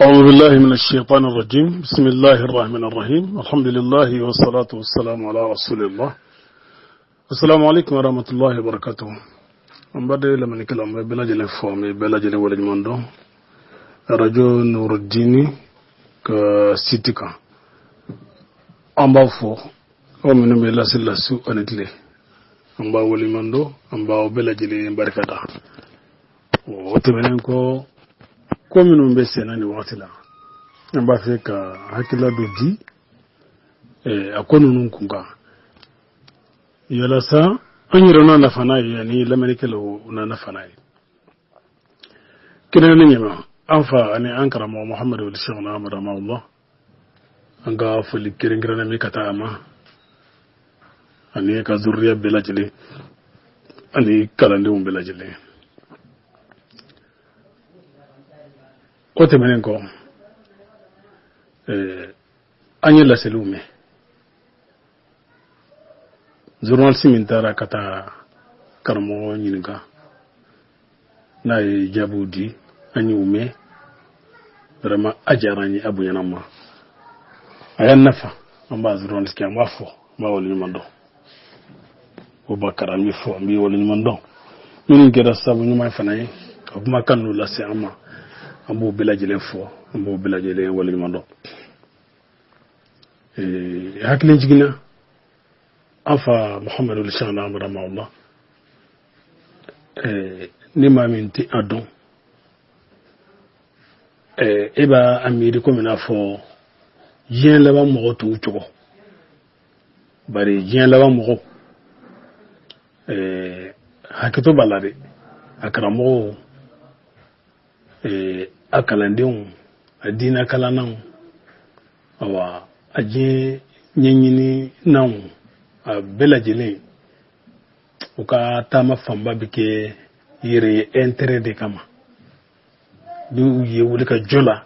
أعوذ بالله من الشيطان الرجيم بسم الله الرحمن الرحيم الحمد لله والصلاة والسلام على رسول الله السلام عليكم ورحمة الله وبركاته an b'a de lamɛnnikɛlaw an bɛ bɛɛ lajɛlen fo an bɛ bɛɛ lajɛlen waleɲuman dɔn arajo nurudini ka siti kan an b'a fɔ aw minnu bɛ laseli la su ani tile an b'a waleɲuman dɔn an b'aw bɛɛ lajɛlen barika da o tɛmɛnen kɔ ko minnu bɛ senna nin wagati la an b'a fɛ ka hakilila dɔ di a ko ninnu kun kan yalasa an yɛrɛ na nafa n'a ye ani lamɛnnikɛlaw na nafa n'a ye kɛnɛya ɲɛma an fa ani an karamɔgɔ muhamadu wali sɛkina amadu amawula an ka foli kɛrɛnkɛrɛnnen bɛ ka taa a ma ani ka zuriya bɛɛ lajɛlen ani kalandenw bɛɛ lajɛlen o tɛmɛnen kɔ an ye laseliw mɛn journaliste min taara ka taa karamɔgɔ ɲininka n'a ye jaabiw di an y'u mɛn vraiment a diyara an ye a bonyana an ma a y'an nafa an b'a journaliste kɛ an b'a fo an b'a waleɲuman dɔn o bakara an b'i fo an b'i waleɲuman dɔn minnu kɛra sababu ɲuman fana ye ka kumakan ninnu lase an ma an b'u bɛɛ lajɛlen fo an b'u bɛɛ lajɛlen waleɲuman dɔn hakili jiginna an fa muhamadu sɛkina amadu amawula ni maa min tɛ a dɔn e b'a miiri komi n'a fɔ diɲɛ laban mɔgɔ tɔw cogo bari diɲɛ laban mɔgɔw hakɛto b'a la dɛ a karamɔgɔw a kalandenw a diinɛ kalannaw awa a diɲɛ ɲɛɲininaw a bɛɛ lajɛlen u ka taama fanba bɛ kɛ yɛrɛ ye intérêt de kama n'u ye wuli ka jɔ la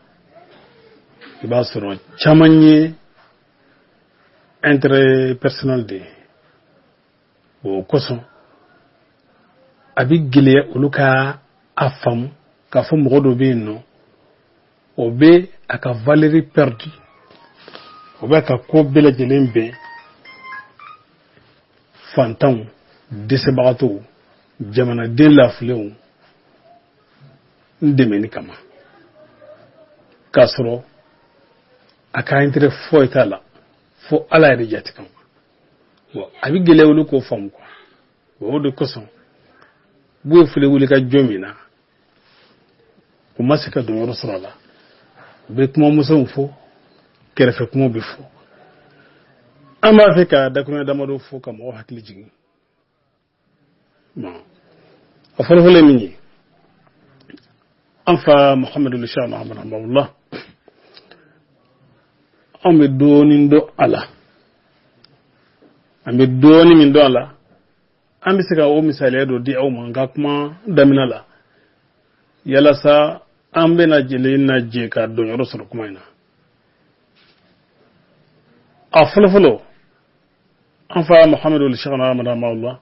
i b'a sɔrɔ caman ye intérêt personnel de ye o kosɔn a bɛ gɛlɛya olu ka a faamu k'a fɔ mɔgɔ dɔ bɛ yen nɔ o bɛ a ka valeur perdu o bɛ ka ko bɛɛ lajɛlen bɛn fantanw dɛsɛbagatɔw jamanaden lafilenw n dɛmɛni kama k'a sɔrɔ a ka intérêt foyi t'a la fo ala yɛrɛ jati kama bon a bɛ gɛlɛya olu k'o faamu quoi o de kosɔn buye filɛ wuli ka jɔ min na u ma se ka donyɔrɔ sɔrɔ a la u bɛ kuma misɛnw fɔ kɛrɛfɛ kumaw bɛ fɔ an b'a fɛ ka dakuruɲɛ damadɔ fɔ ka mɔgɔw hakili jigin bon a fɔlɔfɔlɔ ye min ye an fa muhamadu lisha muhamadu hamawula anw bɛ dɔɔnin dɔn a la an bɛ dɔɔnin min dɔn a la an bɛ se ka o misaliya dɔ di aw ma n ka kuma daminɛ la yalasa an bɛɛ lajɛlen na jɛ ka donyɔrɔ sɔrɔ kuma in na a fɔlɔfɔlɔ an fa muhamadu sɛkina amadu hamawula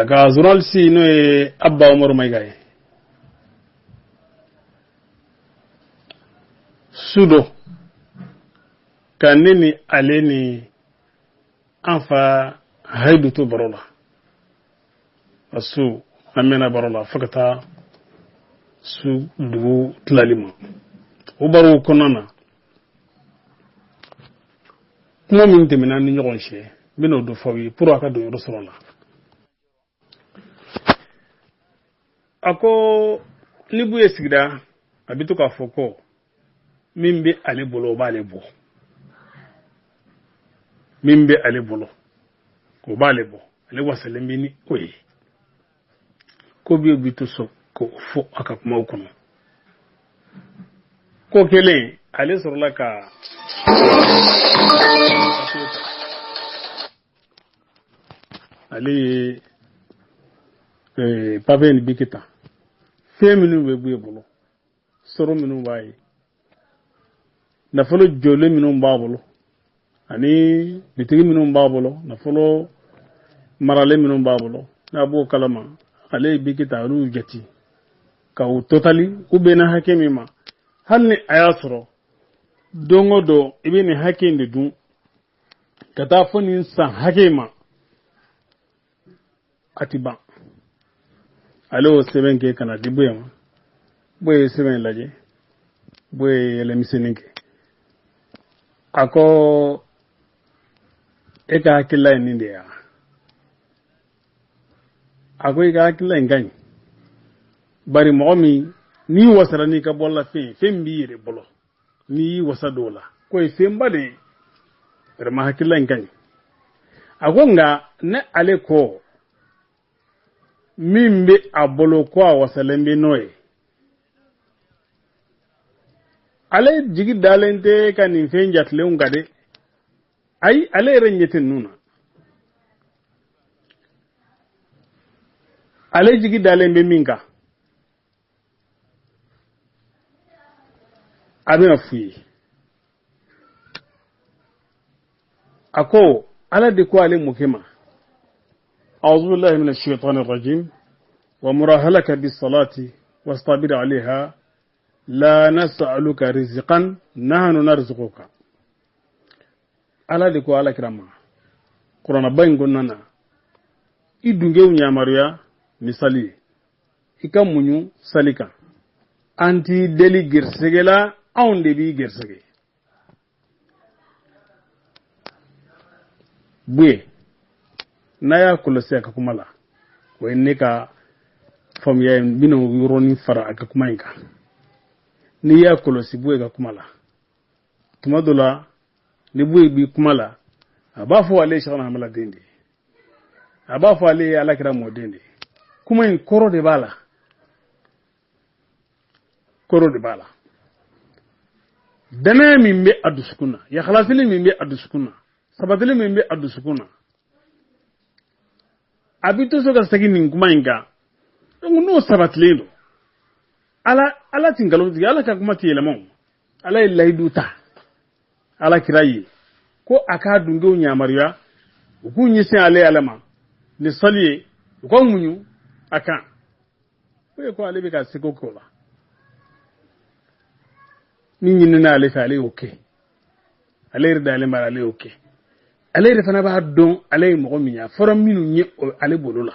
a ka journaliste n'o ye abba umaru mayiga ye su dɔ ka ne ni ale ni an fa hayidu to baro la a su an mɛnna baro la fo ka taa su dugu tilali ma o barow kɔnɔna na kuma min tɛmɛna ni ɲɔgɔn cɛ n bɛna o dɔ fɔ aw ye pour a ka donyɔrɔ sɔrɔ a la a ko ni buye sigira a bɛ to k'a fɔ ko min bɛ ale bolo o b'ale bɔ min bɛ ale bolo o b'ale bɔ ale wasalen bɛ ni o ye ko buye bi to so k'o fɔ a ka kumaw kɔnɔ ko kelen ale sɔrɔla ka ale ye papiye ni biki ta fɛn minnu bɛ buye bolo sɔrɔ minnu b'a ye nafolo jɔlen minnu b'a bolo ani bitigi minnu b'a bolo nafolo maralen minnu b'a bolo n'a b'o kalama ale ye biki ta olu jate Ka u totali u bɛnna hakɛ min ma, hali ni a y'a sɔrɔ don o don i bɛ nin hakɛ in de dun ka taa fo nin san hakɛ in ma, a ti ban. Ale y'o sɛbɛn kɛ ka na di Buye ma. Buye ye sɛbɛn in lajɛ, Buye ye yɛlɛmisɛnnin kɛ, a ko e ka hakilila ye nin de ye wa? A ko i ka hakilila in ka ɲi, bari mɔgɔ min n'i wasara n'i ka bɔlɔlafɛn ye, fɛn min b'i yɛrɛ bolo, n'i y'i wasa don o la, k'o ye fɛnba de ye. Vraiment hakilila in ka ɲi. A ko nka ne ale ko min bɛ a bolo ko a wasalen bɛ n'o ye, ale jigi dalen tɛ ka nin fɛn jatilenw kan dɛ. Ayi, ale yɛrɛ ɲɛ tɛ ninnu na, ale jigi dalen bɛ min kan, a bɛna f'u ye. A ko ala de ko ale mɔkɛ ma, أعوذ بالله من الشيطان الرجيم وأمر أهلك بالصلاة واصطبر عليها لا نسألك رزقا نحن نرزقك. Ala de ko ala kira ma kuranaba in kɔnɔna na, i dungew yamaruya misali ye, i ka muɲu sali kan, an t'i deli gɛrisɛgɛ la, anw de b'i gɛrisɛgɛ. Buye n'a y'a kɔlɔsi a ka kuma la, o ye ne ka faamuya ye, n bɛna o yɔrɔnin fara a ka kuma in kan. N'i y'a kɔlɔsi Buye ka kuma la, tuma dɔ la ni Buye b'i kuma la, a b'a fɔ ale ye Sɛkina Hamala den de ye, a b'a fɔ ale ye alakira mɔden de ye. Kuma in kɔrɔ de b'a la, kɔrɔ de b'a la. Danaya min bɛ a dusukun na, yakhalasili min bɛ a dusukun na, sabatili min bɛ a dusukun na, a bɛ to so ka segin nin kuma in kan. Donc n'o sabatilen don, ala ti nkalon tigɛ, ala ka kuma ti yɛlɛma o. Ala ye layidu ta ala kira ye ko a k'a dunkew yamaruya u k'u ɲɛsin ale ala ma ni sali ye, u ka muɲu a kan. O ye ko ale bɛ ka seko k'o la, min ɲinina ale fɛ, ale y'o kɛ, ale yɛrɛ dalen b'a la, ale y'o kɛ. Ale yɛrɛ fana b'a dɔn ale ye mɔgɔ min ye, a fɔra minnu ye ale bolo la,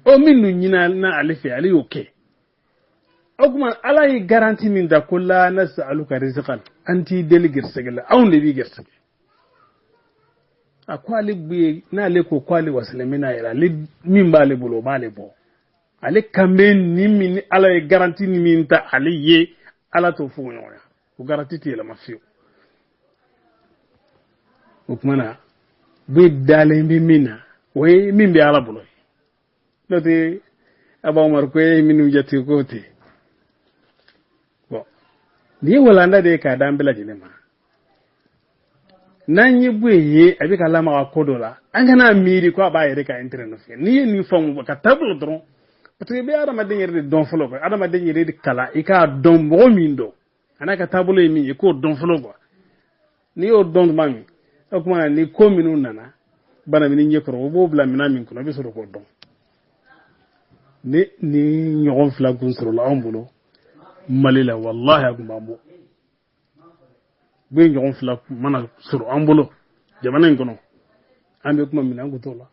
o minnu ɲinina ale fɛ, ale y'o kɛ. O tuma ala ye garanti min da ko la nas'aluka rizqan, an t'i deli gɛrisɛgɛ la, anw de b'i gɛrisɛgɛ. A ko ale bɛ n'ale ko ko ale wasalen bɛ n'a yɛrɛ, ale min b'ale bolo o b'ale bɔ, ale kan bɛ nin min ni ala ye garanti min ta ale ye, ala t'o fɔ ɲɔgɔn ye, o garanti tɛ yɛlɛma fiyewu. O tuma na bɛ dalen bɛ min na, o ye min bɛ ala bolo ye. N'o tɛ Aba Umar ko e ye minnu jate k'o tɛ bon. Nin ye walanda de ye k'a d'an bɛɛ lajɛlen ma. N'an ye Buye ye a bɛ ka lamaga ko dɔ la, an kana miiri ko a b'a yɛrɛ ka intérêt nɔfɛ. N'i ye nin faamu ka taabolo dɔrɔn, parce que i bɛ adamaden yɛrɛ de dɔn fɔlɔ quoi, adamaden yɛrɛ de kalan, i k'a dɔn mɔgɔ min don, a n'a ka taabolo ye min ye, i k'o dɔn fɔlɔ quoi. N'i y'o dɔn tuma min, o tuma ni ko minnu nana bana min ɲɛ kɔrɔ, o b'o bila minɛn min kɔnɔ, i bɛ sɔrɔ k'o dɔn. Ni ni ɲɔgɔn fila kun sɔrɔla anw bolo Mali la, walahi a kun b'an bɔ. Buye ɲɔgɔn fila mana sɔrɔ an bolo jamana in kɔnɔ, an bɛ kuma min na, an kun t'o la.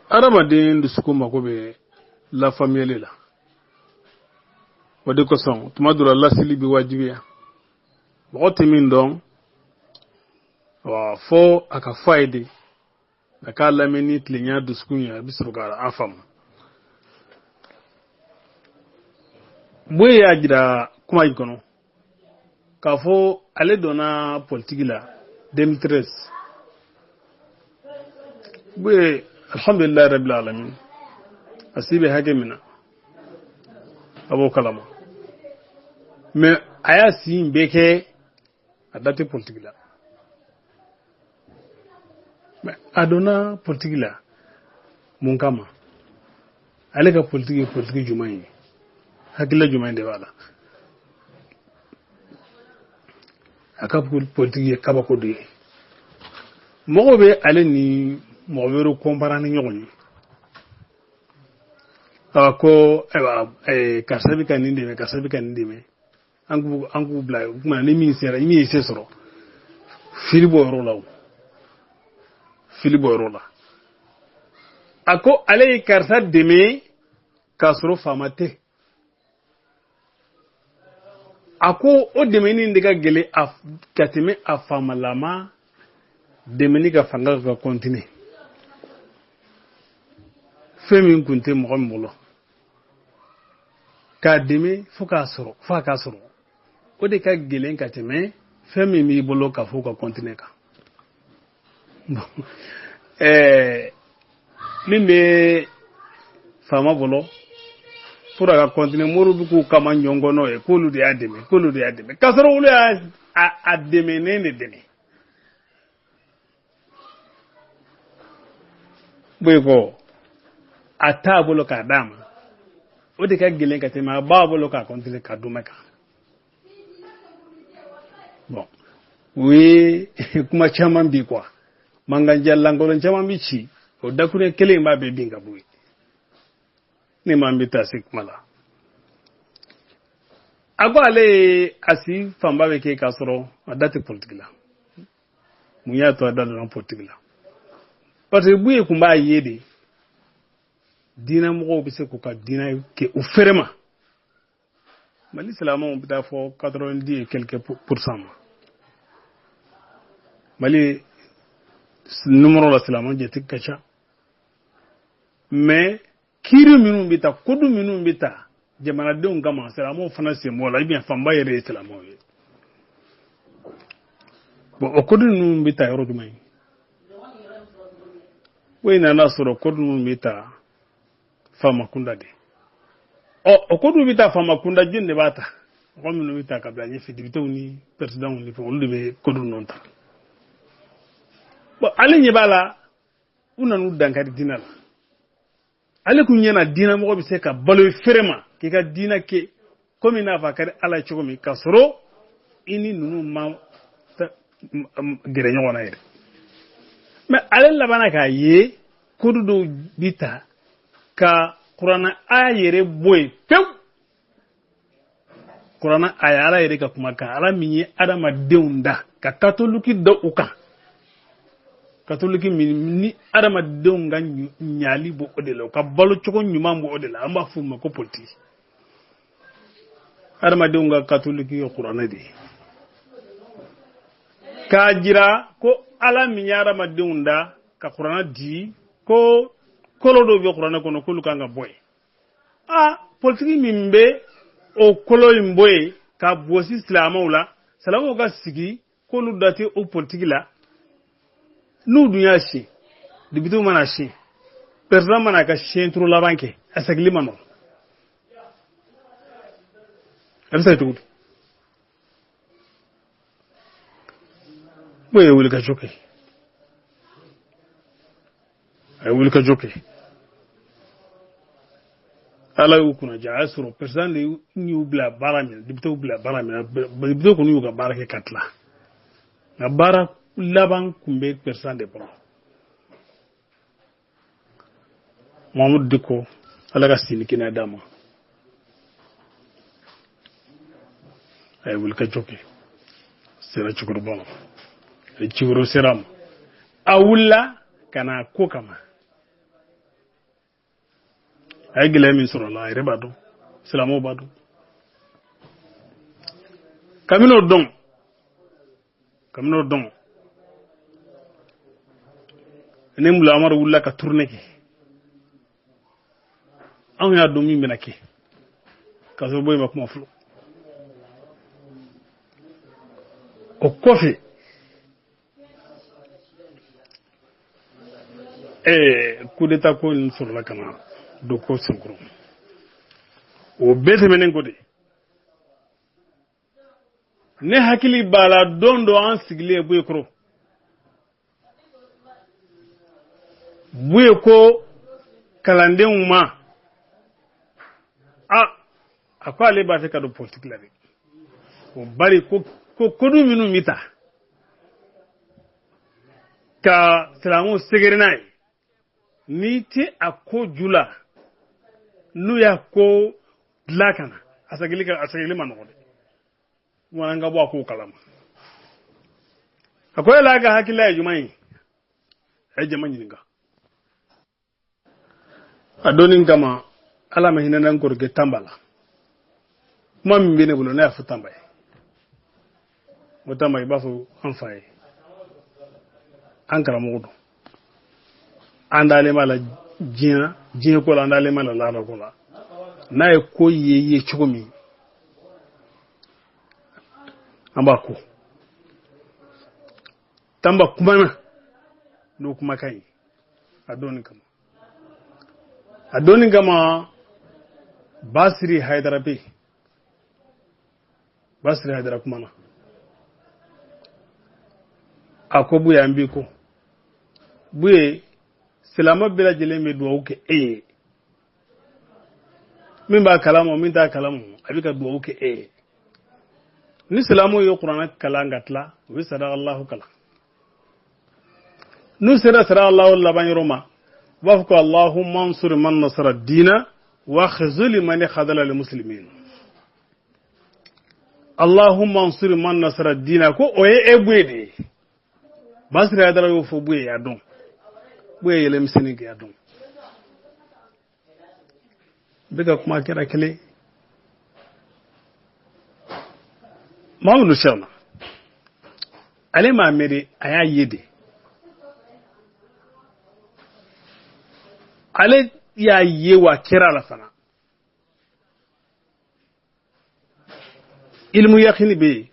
Adamaden dusukun mako bɛ lafaamuyali la, o de kosɔn tuma dɔ la lasili bɛ wajibiya. Mɔgɔ tɛ min dɔn, wa fo a ka fɔ a ye de, a k'a lamɛn ni tilenya dusukun ye, a bɛ sɔrɔ ka an faamu. Buye y'a jira kuma in kɔnɔ k'a fɔ ale donna politiki la 2013. Buye, alhamdulilayi rabbil alamin, a si bɛ hakɛ min na, a b'o kalama, mais a y'a si in bɛɛ kɛ a da tɛ politiki la. Mais a donna politiki la mun kama? Ale ka politiki ye politiki jumɛn ye? Hakilila jumɛn de b'a la? A ka politiki ye kabako de ye. Mɔgɔw bɛ ale ni mɔgɔ wɛrɛw kɔnpara ni ɲɔgɔn ye. A ko ayiwa, karisa bɛ ka nin dɛmɛ, karisa bɛ ka nin dɛmɛ, an k'u bila. O tuma ni min sera, min ye se sɔrɔ, fili bɔ yɔrɔ la, o fili bɔ yɔrɔ la. A ko ale ye karisa dɛmɛ k'a sɔrɔ faama tɛ. A ko o dɛmɛni de ka gɛlɛn ka tɛmɛ a faamalama dɛmɛni ka fanga ka kɔntine. Fɛn min kun tɛ mɔgɔ min bolo, k'a dɛmɛ fo k'a sɔrɔ, fo a k'a sɔrɔ, o de ka gɛlɛn ka tɛmɛ fɛn min b'i bolo ka fɔ ka kɔntine kan. Min bɛ faama bolo pour a ka kɔntine, moriw bɛ k'u kama ɲɔgɔn ye k'olu de y'a dɛmɛ, k'olu de y'a dɛmɛ, k'a sɔrɔ olu y'a a dɛmɛnen de dɛmɛ. Boyi ko a t'a bolo k'a d'a ma, o de ka gɛlɛn ka tɛmɛ a b'a bolo k'a kɔntine ka dɔmɛ kan. Bon, o ye kuma caman bi quoi, mankanjan lankolon caman bi ci, o dakuruɲɛ kelen in b'a bɛɛ bin ka bɔ yen. Ne ma n bɛ taa se kuma la. A ko ale ye a si fanba bɛ kɛ k'a sɔrɔ a da tɛ politiki la. Mun y'a to a da donna politiki la? Parce que Buye kun b'a ye de, diinɛmɔgɔw bɛ se k'u ka diinɛ kɛ u fɛrɛ ma. Mali silamɛw bɛ taa fɔ 90 et quelques pour cent ma. Mali numéro la, silamɛw jate ka ca, mais kiiri minnu bɛ ta, kodu minnu bɛ ta jamanadenw kama, silamɛw fana sen b'o la, ou bien fanba yɛrɛ ye silamɛw ye. Bon, o kodu ninnu bɛ ta yɔrɔ jumɛn? O nana sɔrɔ kodu ninnu bɛ ta faama kunda de. Ɔ, o kodu bɛ ta faama kunda, jɔn de b'a ta? Mɔgɔ minnu bɛ ta ka bila ɲɛfɛ, députéw ni présidentw ni fɛn, olu de bɛ kodu ninnu ta. Bon, ale ɲɛ b'a la, u nan'u dankari diinɛ la. Ale kun ɲɛna, diinɛmɔgɔ bɛ se ka balo i fɛrɛ ma k'i ka diinɛ kɛ komi n'a fɔ a ka di Ala ye cogo min, k'a sɔrɔ i ni ninnu ma gɛrɛ ɲɔgɔn na yɛrɛ. Mais ale labanna k'a ye kodu dɔw bi ta ka kuranna aya yɛrɛ bɔ yen pewu. Kuranna aya, Ala yɛrɛ ka kumakan, Ala min ye adamadenw da ka katoliki da u kan, katoliki min ni adamadenw ka ɲali bɔ o de la, u ka balo cogo ɲuman bɔ o de la, an b'a f'o ma ko politiki. Adamadenw ka katoliki ye kuranɛ de ye, k'a jira ko Ala min ye adamadenw da ka kuranɛ di, ko kolo dɔw bɛ kuranɛ kɔnɔ, k'olu kan ka bɔ yen. A politiki min bɛ o kolo in bɔ yen ka gosi silamɛw la, silamɛw ka sigi k'olu da tɛ o politiki la. N'u dun y'a siɲɛ, députéw mana siɲɛ, président mana ka siɲɛ turu laban kɛ, a segili ma nɔgɔn. A bɛ se cogo di? N'o ye wulikajɔ kɛ, a ye wulikajɔ kɛ, Ala y'u kunnaja. A y'a sɔrɔ président de y'u bila baara min na, députéw bila baara min na, députéw kɔni y'u ka baara kɛ ka tila, nka baara laban tun bɛ président de bolo. Mahamudu Diko, Ala ka si ni kɛnɛya d'a ma, a ye wulikajɔ kɛ, sera cɛkɔrɔba ma, a ye ci wɛrɛ sera a ma, a wulila ka na ko kama. A ye gɛlɛya min sɔrɔ a la, a yɛrɛ b'a dɔn, silamɛw b'a dɔn. Kabini o dɔn, ne Mula Amadu wulila ka tournée kɛ. Anw y'a dɔn min bɛna kɛ, k'a sɔrɔ Boyi ma kuma fɔlɔ. O kɔfɛ, coup d'état ko in sɔrɔla ka na don ko senkɔrɔ. O bɛɛ tɛmɛnen kɔ de, ne hakili b'a la, don dɔ an sigilen Buye kɔrɔ, Buye ko kalandenw ma, a ko ale b'a fɛ ka don politiki la de. O bari ko kodu minnu bɛ ta ka silamɛw sɛgɛrɛ n'a ye. N'i tɛ a ko ju la, n'u y'a ko dilan ka na, a segili ma nɔgɔn dɛ. Kuma an ka bɔ a kow kalama. A ko yala a ka hakilila ye jumɛn ye? A ye jama ɲininka. A donni kama, Ala ma hinɛ n kɔrɔkɛ Tanba la. Kuma min bɛ ne bolo, ne y'a fɔ Tanba ye. N ko Tanba, i b'a fɔ an fa ye, an karamɔgɔ don, an dalen b'a la diɲɛ ko la, an dalen b'a la lahara ko la. N'a ye ko ye cogo min, an b'a ko. Tanba kumana n'o kumakan ye a donni kama. A donni kama, Basiri Hayidara bɛ yen. Basiri Hayidara kumana. A ko Buye, an b'i ko. Buye, silamɛ bɛɛ lajɛlen bɛ dugawu kɛ e ye. Min b'a kalama, min t'a kalama, a bɛ ka dugawu kɛ e ye. Ni silamɛw ye kuranɛ kalan ka tila, u bɛ sadaka Alahu kalan. N'u sera sadaka Alahu laban yɔrɔ ma, u b'a fɔ ko Allahumma ansur man nasara diina wa khzuli man khadala lil muslimin. Allahumma ansur man nasara diina, ko o ye e Buye de ye. Basiri Hayidara y'o fɔ Buye y'a dɔn. Buye yɛlɛ misɛnnin kɛ y'a dɔn. Bɛ ka kuma kɛra kelen. Mahamadu Sɛkina, ale m'a mɛn de, a y'a ye de. Ale y'a ye wa kɛra a la fana. Ilmu yakini bɛ yen,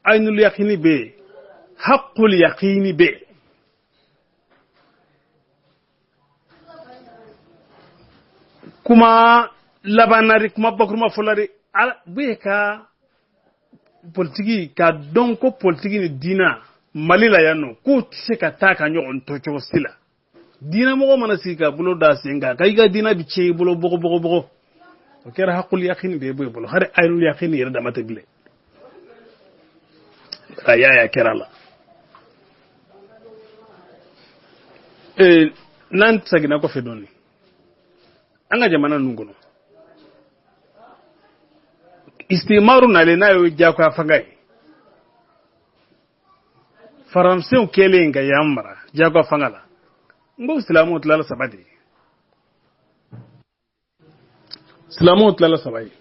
ainul yakini bɛ yen, haqqul yakini bɛ yen. Kuma laban na de, kuma bakuruma fɔla de, Buye ka politiki ka dɔn ko politiki ni diina Mali la yan nɔ, k'o tɛ se ka taa ka ɲɔgɔn to cogo si la. Diinɛmɔgɔ mana sigi ka bolo da sen kan, k'i ka diinɛ bɛ tiɲɛ i bolo bɔgɔ bɔgɔ bɔgɔ. O kɛra haqqul yakini de ye Buye bolo, hali ainul yakini yɛrɛ dama tɛ bilen. A y'a ye a kɛra la. N'an seginna kɔfɛ dɔɔnin, an ka jamana ninnu kɔnɔ, istimaru nalen n'a ye diyagoya fanga ye, faransiw kɛlen ka yan mara diyagoya fanga la, n ko silamɛw tilala saba de ye. Silamɛw tilala saba ye.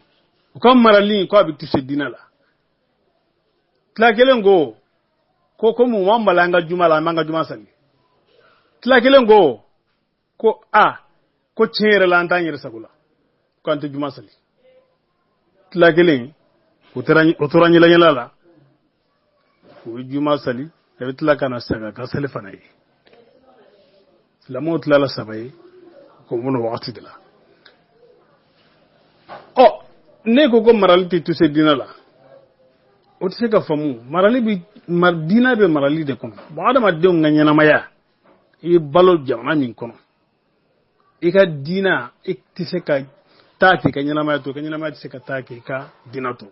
U ka marali ko a bɛ tuse diinɛ la. Tila kelen ko komi u m'an bali an ka juma la, an b'an ka juma sali. Tila kelen ko ko a ko tiɲɛ yɛrɛ la, an t'an yɛrɛ sago la, ko an tɛ juma sali. Tila kelen o tora ɲɛlaɲɛla la, u bɛ juma sali, a bɛ tila ka na saga ka sali fana ye. Silamɛw tilala saba ye ko mun wagati de la. Ɔ, ne ko ko marali tɛ tuse diinɛ la, o tɛ se ka faamu. Marali bɛ diinɛ bɛ marali de kɔnɔ. Bon, adamadenw ka ɲɛnamaya, i bɛ balo jamana min kɔnɔ, i ka diinɛ i tɛ se ka taa k'i ka ɲɛnamaya to, i ka ɲɛnamaya tɛ se ka taa k'i ka diinɛ to.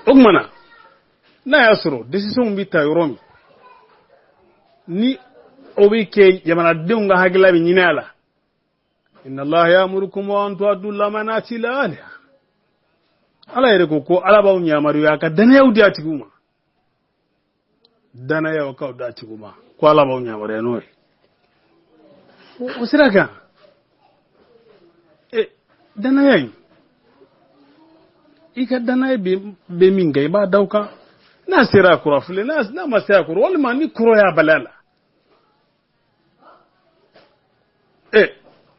O tuma na, n'a y'a sɔrɔ décision bɛ ta yɔrɔ min, ni o bɛ kɛ jamanadenw ka hakilila bɛ ɲini a la, inna allaha ya'murukum an tu'addu lamanati ila ahliha. Ala yɛrɛ ko ko Ala b'aw yamaruya ka danayaw di a tigiw ma, danayaw k'aw di a tigiw ma, ko Ala b'aw yamaruya n'o ye. O sira kan, danaya in, i ka danaya bɛ min kan, i b'a da o kan. N'a sera a kɔrɔ, a filɛ, n'a ma se a kɔrɔ, walima ni kɔrɔ y'a bali a la,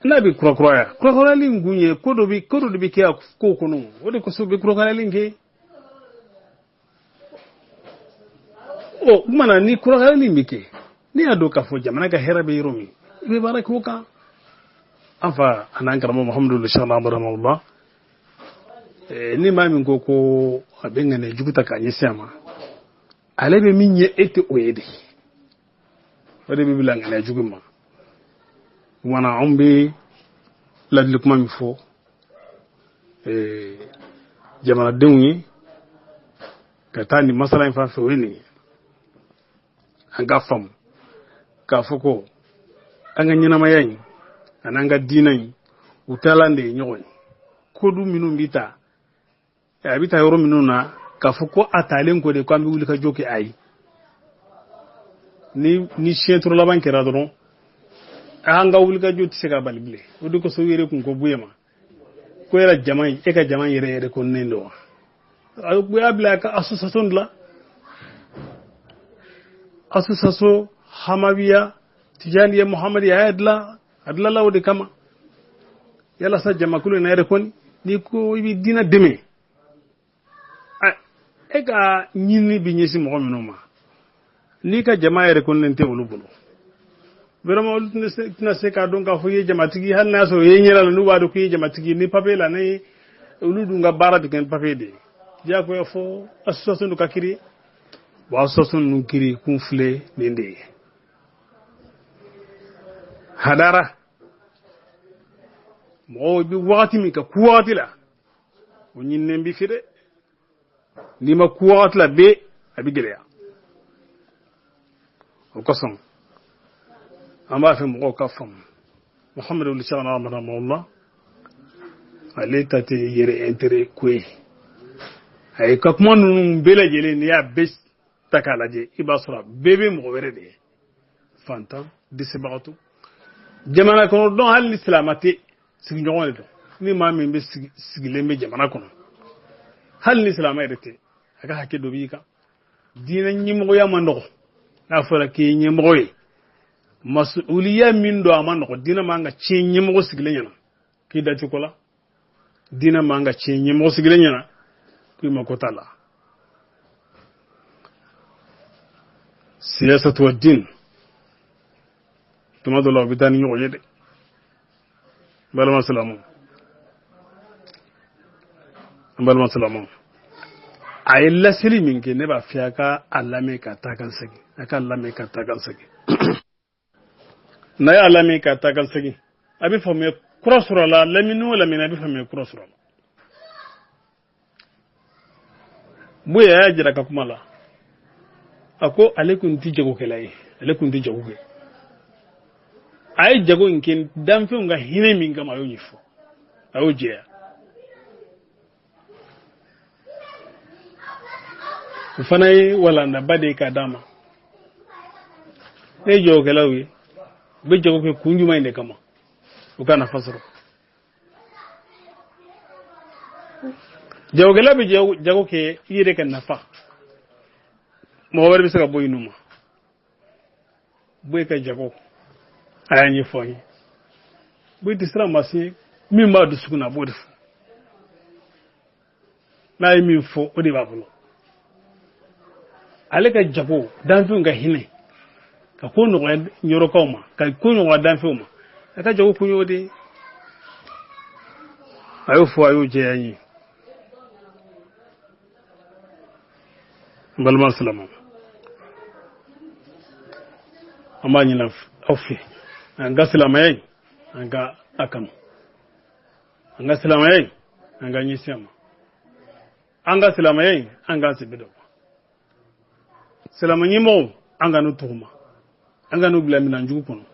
n'a bɛ kurakuraya, kurakurayali in kun ye ko dɔ bɛ, ko dɔ de bɛ kɛ a kow kɔnɔ, o de kosɔn u bɛ kurakurayali in kɛ. O tuma na, ni kurakurayali in bɛ kɛ, n'i y'a dɔn k'a fɔ jamana ka hɛrɛ bɛ yɔrɔ min, i bɛ baara kɛ o kan. An fa a n'an karamɔgɔ Mahamadu Sɛkina rahimahullah, ni maa min ko ko a bɛ ŋaniya jugu ta k'a ɲɛsin a ma, ale bɛ min ye e tɛ o ye de, o de bɛ bila ŋaniya jugu ma. Kumana anw bɛ ladili kuma min fɔ jamanadenw ye ka taa nin masala in fan fɛ, o ye nin ye. An ka faamu. K'a fɔ ko an ka ɲɛnamaya in ani an ka diinɛ in u taalan de ye ɲɔgɔn ye. Kodu minnu bɛ ta, a bɛ taa yɔrɔ minnu na, k'a fɔ ko a talen ko de ko an bɛ wuli ka jɔ kɛ, ayi. Ni siɲɛ laban kɛra dɔrɔn, an ka wuli ka jɔ tɛ se ka bali bilen. O de kosɔn u yɛrɛ kun ko Buye ma ko yɛrɛ jama in, e ka jama yɛrɛ yɛrɛ ko ne don wa? A y'a bila a ka association dilan, association Hamawiya Tijaniya Muhamadiya, a y'a dilan, a dilanla o de kama yalasa jamakulu in na yɛrɛ kɔni. N'i ko i bɛ diinɛ dɛmɛ, e ka ɲinini bɛ ɲɛsin mɔgɔ minnu ma, n'i ka jama yɛrɛ kɔni tɛ olu bolo, vraiment olu tɛna se k'a dɔn k'a fɔ i ye jamatigi. Hali n'a y'a sɔrɔ i ye ɲɛla la, n'u b'a dɔn k'i ye jamatigi ni papier la, ni olu dun ka baara bɛ kɛ ni papier de ye, diyagoya fɔ association dɔ ka créer. Bon, association ninnu créer kun filɛ nin de ye. Hadara mɔgɔw bɛ wagati min kɛ ku wagati la, o ɲininen b'i fɛ dɛ. N'i ma ku wagati la bɛɛ, a bɛ gɛlɛya. O kosɔn an b'a fɛ mɔgɔw ka faamu, Muhamadu wuli Cheikhna Ahmad rahimahullah, ale ta tɛ yɛrɛ intérêt ko ye. A ye ka kuma ninnu bɛɛ lajɛlen, n'i y'a bɛɛ ta k'a lajɛ, i b'a sɔrɔ a bɛɛ bɛ mɔgɔ wɛrɛ de ye, fantan, dɛsɛbagatɔ, jamana kɔnɔ dɔn. Hali ni silamɛ tɛ, sigiɲɔgɔn de don. Ni maa min bɛ sigilen bɛ jamana kɔnɔ, hali ni silamɛ yɛrɛ tɛ, a ka hakɛ dɔ b'i kan. Diinɛ ɲɛmɔgɔya man nɔgɔ. N'a fɔra k'i ye ɲɛmɔgɔ ye, masuliya min don, a man nɔgɔ. Diinɛ man ka tiɲɛ ɲɛmɔgɔ sigilen ɲɛna k'i da tɛ ko la. Diinɛ man ka tiɲɛ ɲɛmɔgɔ sigilen ɲɛna k'i mako t'a la. Siyasatu wa din, tuma dɔ la u bɛ taa ni ɲɔgɔn ye dɛ. Balima silamɛw, n balima silamɛw, a ye laseli min kɛ, ne b'a fɛ a ka a lamɛn ka taa ka segin, a ka lamɛn ka taa ka segin. N'a y'a lamɛn ka taa ka segin, a bɛ faamuya kura sɔrɔ a la. Lamini o lamini, a bɛ faamuya kura sɔrɔ a la. Buye y'a jira ka kuma la, a ko ale kun tɛ jagokɛla ye, ale kun tɛ jago kɛ. A ye jago in kɛ danfɛnw ka hinɛ min kama, a y'o ɲɛfɔ, a y'o jɛya. O fana ye walandaba de ye k'a d'a ma. Ne ye jagokɛlaw ye, u bɛ jago kɛ kun jumɛn de kama? U ka nafa sɔrɔ. Jagokɛla bɛ jago kɛ i yɛrɛ ka nafa, mɔgɔ wɛrɛ bɛ se ka bɔ yen ma bɔ i ka jago. A y'a ɲɛfɔ an ye, bɔ i tɛ siran maa si, min b'a dusukun na, a b'o de fɔ. N'a ye min fɔ, o de b'a bolo. Ale ka jago, danfɛnw ka hinɛ, ka ko nɔgɔya ɲɔrɔkaw ma, ka ko nɔgɔya danfɛnw ma, a ka jago kun y'o de ye. A y'o fɔ, a y'o jɛya n ye. N balima silamɛw, an b'a ɲini aw fɛ, an ka silamɛya in, an ka a kanu. An ka silamɛya in, an ka ɲɛsin a ma. An ka silamɛya in, an k'an sɛbɛ dɔn. Silamɛ ɲɛmɔgɔw, an ka n'u tɔgɔma, an ka n'u bila minɛn jugu kɔnɔ.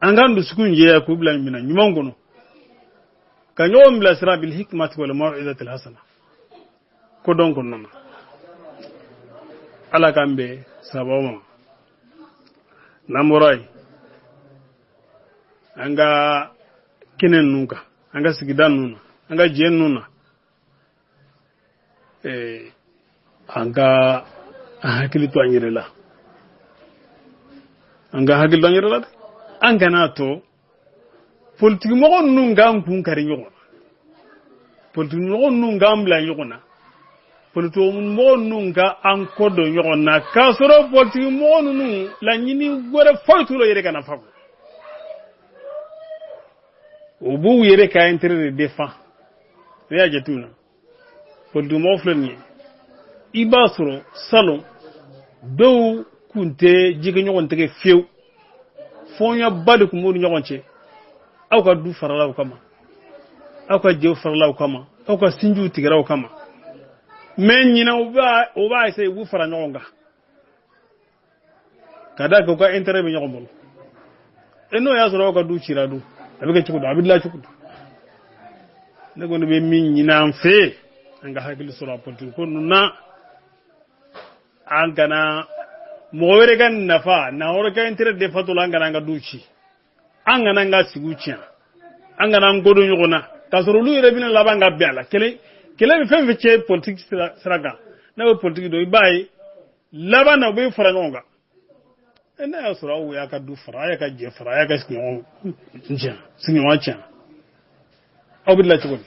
An k'an dusukun jɛya k'u bila minɛn ɲuman kɔnɔ, ka ɲɔgɔn bilasira bil hikmati wal maw'izati al hasana, ko dɔn kɔnɔna na. Ala k'an bɛn sababu ma. N'an bɔra yen, an ka kɛnɛ ninnu kan, an ka sigida ninnu na, an ka jɛ ninnu na, an ka an hakili to an yɛrɛ la, an ka hakili to an yɛrɛ la dɛ. An kana to politikimɔgɔ ninnu k'an kun kari ɲɔgɔn na, politikimɔgɔ ninnu k'an bila ɲɔgɔn na, politikimɔgɔ ninnu ka an kɔ don ɲɔgɔn na, k'a sɔrɔ politikimɔgɔ ninnu laɲini wɛrɛ foyi t'u la yɛrɛ ka nafa kɔ. U b'u yɛrɛ ka intérêt de défend. Ne y'a jateminɛ, politikimɔgɔ filɛ nin ye, i b'a sɔrɔ salon dɔw kun tɛ jikɛ ɲɔgɔn tɛgɛ fiyewu, fɔɲaba de tun b'u ni ɲɔgɔn cɛ. Aw ka du farala o kama, aw ka jɛw farala o kama, aw ka sinjiw tigɛra o kama. Mais ɲinan, u b'a essayer, u b'u fara ɲɔgɔn kan. Ka d'a kan u ka intérêt bɛ ɲɔgɔn bolo. E n'o y'a sɔrɔ aw ka du cira dun, a bɛ kɛ cogo di? A bɛ dilan cogo di? Ne kɔni bɛ min ɲini an fɛ, an ka hakili sɔrɔ a politiki ko ninnu na. An kana mɔgɔ wɛrɛ ka nafa na wɛrɛ ka intérêt de fatɔ la, an kana an ka du ci, an kana an ka sigiw tiɲɛ, an kana an kodon ɲɔgɔn na, k'a sɔrɔ olu yɛrɛ bɛna laban ka bɛn a la. Kɛlɛ kɛlɛ bɛ fɛn fɛn cɛ politiki sira kan, n'a bɛ politiki dɔn, i b'a ye laban na u bɛ fara ɲɔgɔn kan. E n'a y'a sɔrɔ aw y'a ka du fara, a y'a ka jɛ fara, a y'a ka sigiɲɔgɔn tiɲɛ, sigiɲɔgɔn tiɲɛ, aw bɛ dilan cogo di?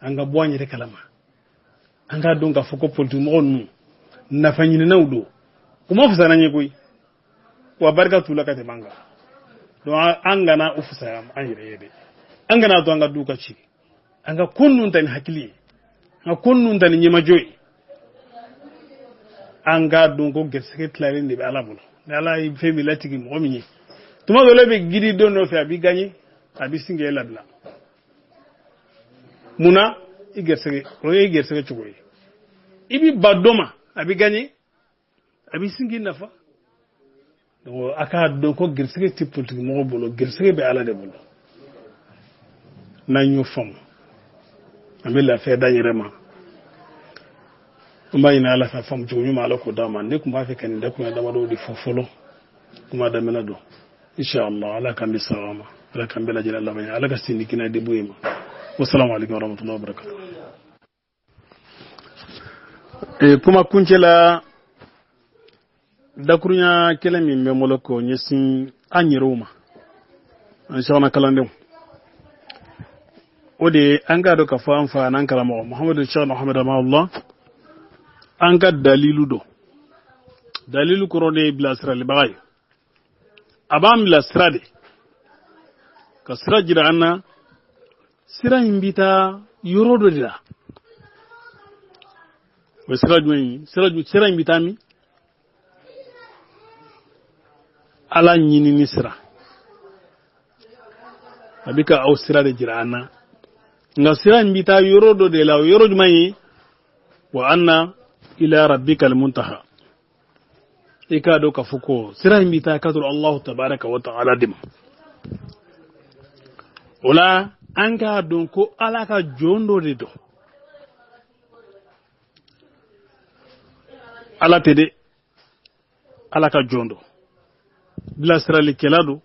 An ka bɔ an yɛrɛ kalama, an k'a dɔn k'a fɔ ko politiki mɔgɔ ninnu nafa ɲininaw don, u ma fisaya n'an ye koyi, wa barika t'u la ka tɛmɛ an kan. Donc an kana u fisaya an yɛrɛ ye dɛ, an kana to an ka du ka ci, an ka ko ninnu ta ni hakili ye, an ka ko ninnu ta ni ɲɛmajɔ ye. An k'a dɔn ko gɛrisigɛ tilalen de bɛ Ala bolo. Ni Ala ye fɛn min latigɛ mɔgɔ min ye, tuma dɔ la e bɛ gidi don dɔ fɛ, a b'i gaɲe, a b'i sin k'e labila. Mun na? I gɛrisigɛ, o ye i gɛrisigɛ cogo ye. I b'i ba dɔ ma, a b'i gaɲe, a b'i sin k'i nafa. Donc a k'a dɔn ko gɛrisigɛ tɛ politiki mɔgɔ bolo, gɛrisigɛ bɛ Ala de bolo. N'an y'o faamu, an bɛ lafiya d'an yɛrɛ ma. An b'a ɲini Ala fɛ, faamu cogo ɲuman, Ala k'o d'an ma. Ne tun b'a fɛ ka nin dakuruɲɛ damadɔw de fɔ fɔlɔ, kuma daminɛ don. Inshallah, Ala k'an bɛ saba ma, Ala k'an bɛɛ lajɛlen laban, Ala ka sini kɛnɛ di bonya ma. Wassalamu alaikum warahmatullahi wabarakatuh. Kuma kuncɛ la, dakurunya kelen min bɛ n bolo k'o ɲɛsin an yɛrɛw ma, an sɔgɔna kalandenw, o de ye an k'a dɔn k'a fɔ an fa n'an karamɔgɔ Muhamadu Cheikh Muhamadu Amahullah, an ka dalilu dɔn. Dalilu kɔrɔ de ye bilasiralibaga ye. A b'an bilasira de, ka sira jira an na. Sira in bɛ taa yɔrɔ dɔ de la. O ye sira jumɛn ye? Sira in bɛ taa min? Ala ɲinini sira. A bɛ ka aw sira de jira an na, nka sira in bɛ taa yɔrɔ dɔ de la. O yɔrɔ jumɛn ye? Wa anna ila rabbika almuntaha. I k'a dɔn k'a fɔ ko sira in bɛ taa ka sɔrɔ Allahu tabaraka wa ta'ala de ma. O la, an k'a dɔn ko Ala ka jɔn dɔ de don. Ala tɛ dɛ, Ala ka jɔn don, bilasiralikɛla don,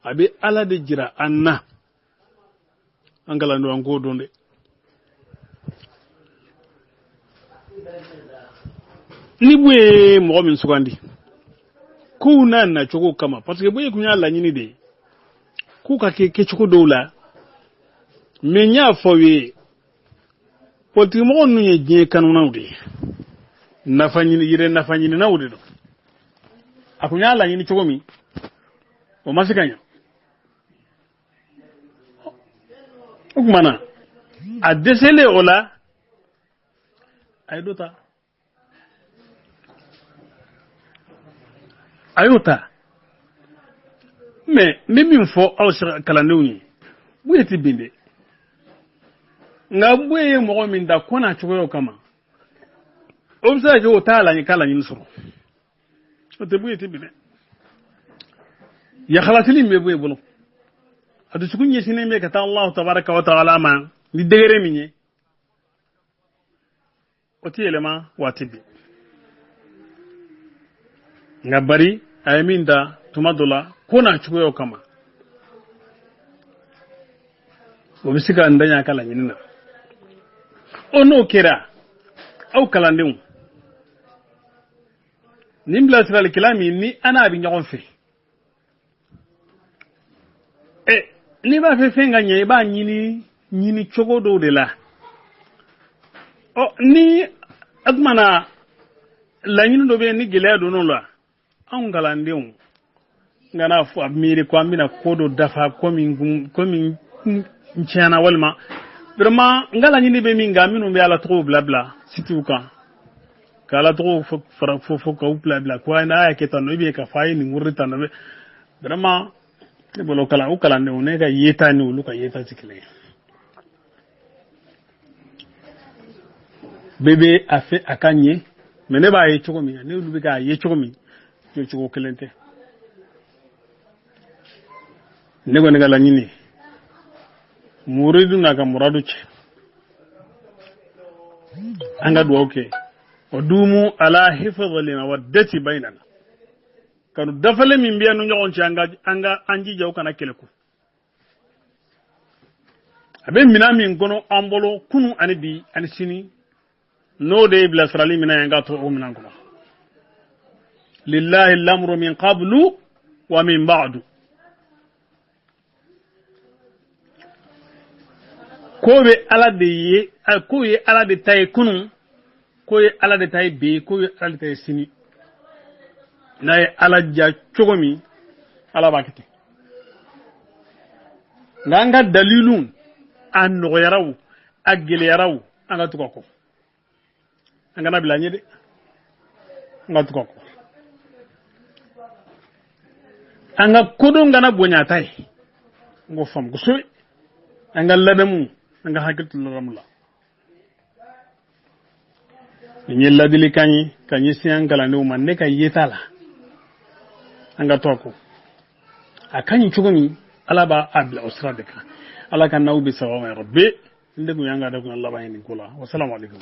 a bɛ Ala de jira an na. An kalan don, an k'o dɔn dɛ. Ni Buye ye mɔgɔ min sugandi kow n'a nacogo kama, parce que Buye kun y'a laɲini de ye k'u ka kɛ kɛcogo dɔw la. Mais n y'a fɔ aw ye, politikimɔgɔ ninnu ye diɲɛ kanunaw de ye, nafa ɲini, yɛrɛ nafa ɲininaw de don. A kun y'a laɲini cogo min, o ma se ka ɲa. O tuma na, a dɛsɛlen o la, a ye dɔ ta, a y'o ta. Mais n bɛ min fɔ aw kalandenw ye, Buye tɛ bin dɛ, nka Buye ye mɔgɔ min ta ko n'a cogoyaw kama, o bɛ se ka kɛ o t'a laɲini k'a laɲini sɔrɔ. O tɛ, Buye tɛ bin dɛ. Yakhalasili min bɛ Buye bolo, a dusukun ɲɛsinnen bɛ ka taa Allahu tabaraka wa taala ma ni degré min ye, o tɛ yɛlɛma waati bɛɛ. Nka bari a ye min ta tuma dɔ la, ko n'a cogoyaw kama, o bɛ se ka n daɲa ka laɲini na. O n'o kɛra, aw kalandenw, nin bilasiralikɛla min ni an n'a bɛ ɲɔgɔn fɛ, ɛ n'i b'a fɛ fɛn ka ɲɛ, i b'a ɲini ɲini cogo dɔw de la. Ɔ ni a tuma na laɲini dɔ bɛ yen, ni gɛlɛya donn'o la, anw kalandenw n kana fɔ a miiri ko an bɛna ko dɔ dafa, ko min tiɲɛna, walima vraiment n ka laɲini bɛ min kan, minnu bɛ Ala tɔgɔw bila bila sitiw kan, ka Ala tɔgɔw fara fɔ fɔ k'u bila bila ko n'a y'a kɛ tan nɔ, bɛ ka fɔ a ye nin wari tan nɔ. Vraiment, ne bolo kalan o kalandenw, ne ka yeta ni olu ka yeta tɛ kelen ye. Bɛɛ bɛ a fɛ a ka ɲɛ, mais ne b'a ye cogo min, ne olu bɛ k'a ye cogo min, Jɔcogo kelen tɛ. Ne kɔni ka laɲini, muridu n'a ka muradu cɛ, an ka dugawu kɛ wa dumu ala hifdhi mawaddati bainana, kanu dafalen min bɛ an ni ɲɔgɔn cɛ, an ka an jija o kana kɛlɛ ko. A bɛ minɛn min kɔnɔ an bolo kunu ani bi ani sini, n'o de ye bilasirali minɛn ye, an ka to o minɛn kɔnɔ. Lillahi lamru min qablu wa min ba'du. Ko bɛ Ala de ye, ko ye Ala de ta ye kunun, ko ye Ala de ta ye bi, ko ye Ala de ta ye sini. N'a ye Ala ja cogo min, Ala b'a kɛ ten. Nka an ka dalilu, a nɔgɔyara o, a gɛlɛyara o, an ka tugu a kɔ, an kana bila an ɲɛ dɛ, an ka tugu a kɔ. An ka kodɔn kana bonya a ta ye, n k'o faamu kosɛbɛ. An ka ladamu, an ka hakili to ladamu la. Nin ye ladilikan ye ka ɲɛsin an kalandenw ma. Ne ka yeta la, an ka to a kɔ, a ka ɲi cogo min, Ala b'a a bila o sira de kan. Ala ka n'aw bɛ sababa ma, yarabi. N de kun y'an ka da kun laban ye nin ko la. Wasalamu aleykum.